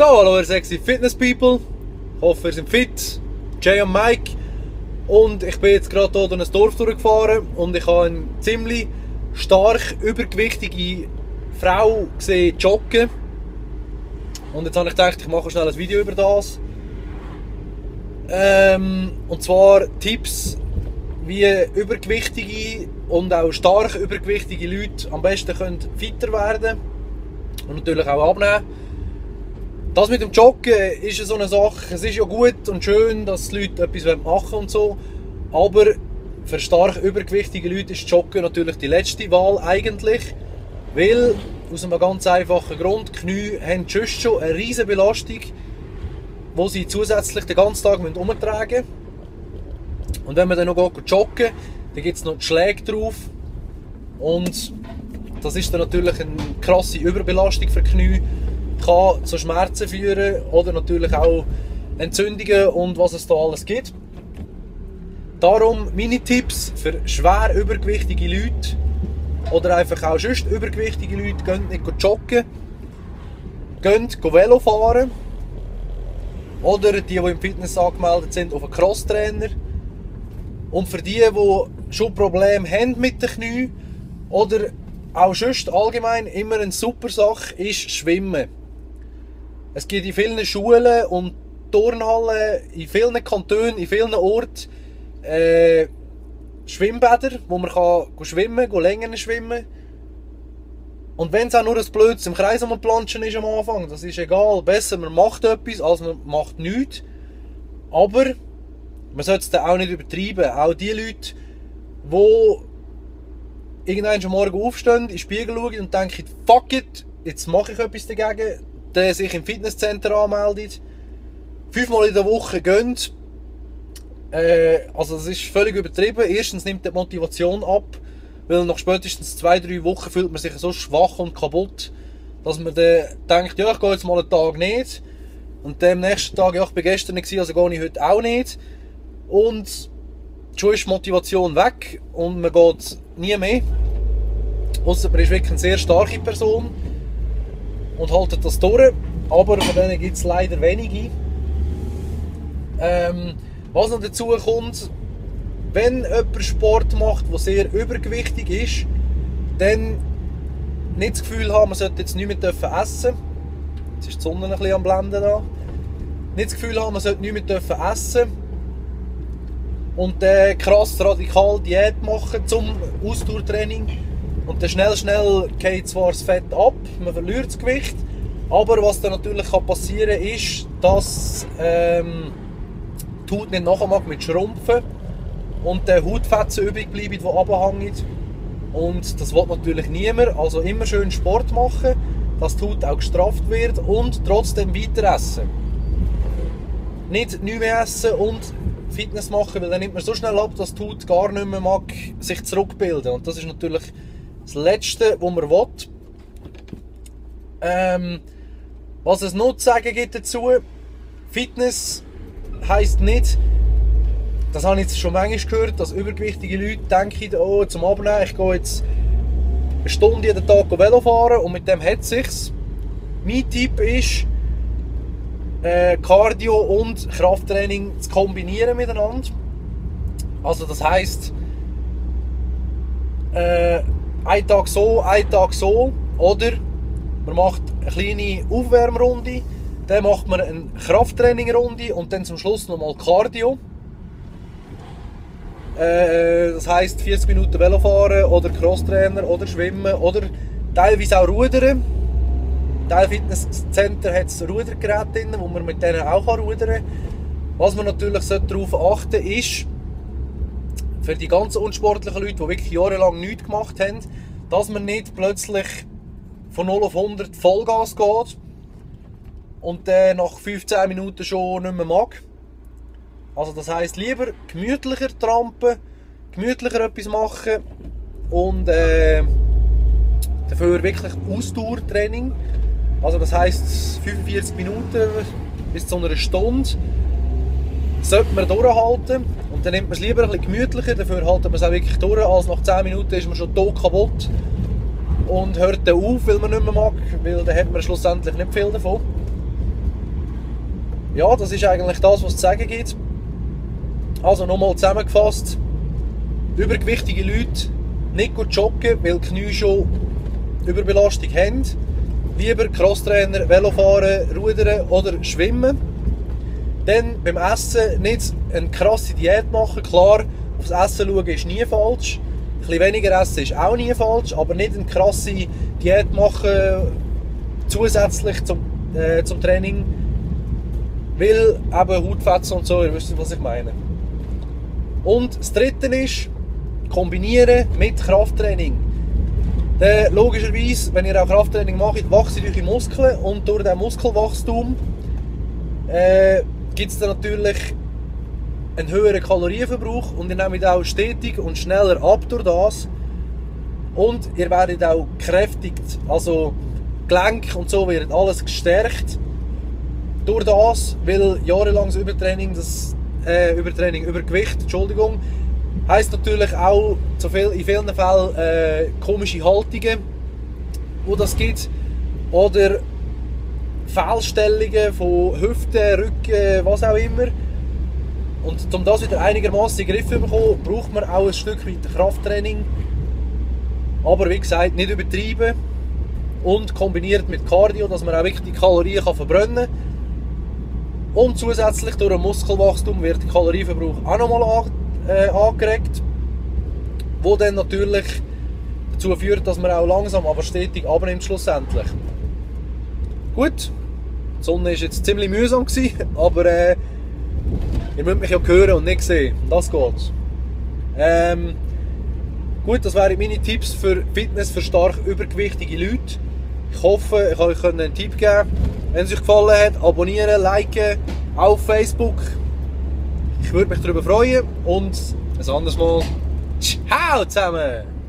So, hallo ihr sexy Fitness People. Ich hoffe, ihr seid fit. Jay und Mike. Und ich bin jetzt gerade hier durch ein Dorf durchgefahren und ich habe eine ziemlich stark übergewichtige Frau gesehen joggen. Und jetzt habe ich gedacht, ich mache schnell ein Video über das. Und zwar Tipps, wie übergewichtige und auch stark übergewichtige Leute am besten können fitter werden und natürlich auch abnehmen. Das mit dem Joggen ist so eine Sache. Es ist ja gut und schön, dass die Leute etwas machen und so, aber für stark übergewichtige Leute ist Joggen natürlich die letzte Wahl eigentlich, weil aus einem ganz einfachen Grund, die Knie haben sonst schon eine riesige Belastung, die sie zusätzlich den ganzen Tag umtragen müssen. Und wenn man dann noch joggen, dann gibt es noch die Schläge drauf und das ist dann natürlich eine krasse Überbelastung für die Knie, kann zu Schmerzen führen oder natürlich auch Entzündungen und was es da alles gibt. Darum meine Tipps für schwer übergewichtige Leute oder einfach auch sonst übergewichtige Leute: geht nicht joggen, geht Velo fahren oder die im Fitness angemeldet sind, auf einen Crosstrainer. Und für die schon Probleme haben mit den Knien oder auch sonst allgemein immer eine super Sache ist Schwimmen. Es gibt in vielen Schulen und Turnhallen, in vielen Kantonen, in vielen Orten Schwimmbäder, wo man schwimmen kann, Längen schwimmen. Und wenn es auch nur ein blödes im Kreis planschen ist am Anfang, das ist egal. Besser man macht etwas, als man macht nichts. Aber man sollte es dann auch nicht übertreiben. Auch die Leute, die irgendwann am Morgen aufstehen, in den Spiegel schauen und denken, fuck it, jetzt mache ich etwas dagegen, der sich im Fitnesscenter anmeldet, 5-mal in der Woche gönnt. Also das ist völlig übertrieben. Erstens nimmt die Motivation ab, weil nach spätestens 2-3 Wochen fühlt man sich so schwach und kaputt, dass man dann denkt, ja, ich gehe jetzt mal einen Tag nicht. Und am nächsten Tag, ja, ich bin gestern nicht, also gehe ich heute auch nicht. Und schon ist die Motivation weg und man geht nie mehr. Ausser man ist wirklich eine sehr starke Person und haltet das durch. Aber von denen gibt es leider wenige. Was noch dazu kommt, wenn jemand Sport macht, der sehr übergewichtig ist, dann nicht das Gefühl haben, man sollte jetzt nicht mehr essen. Jetzt ist die Sonne ein bisschen am Blenden da. Nicht das Gefühl haben, man sollte nicht mehr essen. Und krass radikal Diät machen zum Ausdauertraining. Und dann schnell geht zwar das Fett ab, man verliert das Gewicht, aber was dann natürlich passieren kann, ist, dass die Haut nicht nachher mag mit Schrumpfen und der Hautfetzen übrig bleiben, die runterhängen. Und das will natürlich niemand. Also immer schön Sport machen, dass die Haut auch gestrafft wird und trotzdem weiter essen. Nicht mehr essen und Fitness machen, weil dann nimmt man so schnell ab, dass die Haut gar nicht mehr mag sich zurückbilden. Und das ist natürlich das Letzte, was man will. Was es noch zu sagen gibt dazu: Fitness heisst nicht, das habe ich jetzt schon manchmal gehört, dass übergewichtige Leute denken, oh, zum Abnehmen, ich gehe jetzt eine Stunde jeden Tag Velo fahren und mit dem hat es sich. Mein Tipp ist, Cardio und Krafttraining zu kombinieren miteinander. Also das heisst, ein Tag so, ein Tag so, oder man macht eine kleine Aufwärmrunde, dann macht man eine Krafttrainingrunde und dann zum Schluss nochmal Cardio. Das heisst 40 Minuten Velofahren oder Crosstrainer oder Schwimmen oder teilweise auch Rudern. Teil Fitnesscenter hat es Rudergeräte drin, wo man mit denen auch rudern kann. Was man natürlich darauf achten sollte, ist, für die ganz unsportlichen Leute, die wirklich jahrelang nichts gemacht haben, dass man nicht plötzlich von 0 auf 100 Vollgas geht und dann nach 15 Minuten schon nicht mehr mag. Also das heisst, lieber gemütlicher trampen, gemütlicher etwas machen und dafür wirklich Ausdauertraining. Also das heisst 45 Minuten bis zu einer Stunde sollte man durchhalten. Und dann nimmt man es lieber ein bisschen gemütlicher, dafür halten wir es auch wirklich durch, als nach 10 Minuten ist man schon tot kaputt und hört dann auf, weil man nicht mehr mag, weil dann hat man schlussendlich nicht viel davon. ja, das ist eigentlich das, was es zu sagen gibt. Also nochmal zusammengefasst, übergewichtige Leute nicht gut joggen, weil die Knie schon Überbelastung haben. Lieber Crosstrainer, Velofahren, Rudern oder Schwimmen. Dann beim Essen nicht eine krasse Diät machen. Klar, aufs Essen schauen ist nie falsch. Ein bisschen weniger essen ist auch nie falsch, aber nicht eine krasse Diät machen zusätzlich zum Training. Weil eben Hautfetzen und so, ihr wisst, was ich meine. Und das Dritte ist, kombinieren mit Krafttraining. Dann, logischerweise, wenn ihr auch Krafttraining macht, wachsen eure Muskeln und durch dieses Muskelwachstum gibt es dann natürlich einen höheren Kalorienverbrauch und ihr nehmt auch stetig und schneller ab durch das. Und ihr werdet auch gekräftigt, also Gelenk und so wird alles gestärkt durch das, weil jahrelanges Übergewicht, Entschuldigung, heisst natürlich auch in vielen Fällen komische Haltungen, wo das gibt, oder Fehlstellungen von Hüften, Rücken, was auch immer. Und um das wieder einigermaßen in den Griff zu bekommen, braucht man auch ein Stück weit Krafttraining. Aber wie gesagt, nicht übertreiben und kombiniert mit Cardio, dass man auch wirklich die Kalorien verbrennen kann. Und zusätzlich durch ein Muskelwachstum wird der Kalorienverbrauch auch nochmal angeregt, wo dann natürlich dazu führt, dass man auch langsam, aber stetig abnimmt schlussendlich. Gut, die Sonne war jetzt ziemlich mühsam, aber ihr müsst mich ja hören und nicht sehen. Das geht. Gut, das wären meine Tipps für Fitness für stark übergewichtige Leute. Ich hoffe, ich konnte euch einen Tipp geben. Wenn es euch gefallen hat, abonnieren, liken, auf Facebook. Ich würde mich darüber freuen und ein anderes Mal. Ciao zusammen!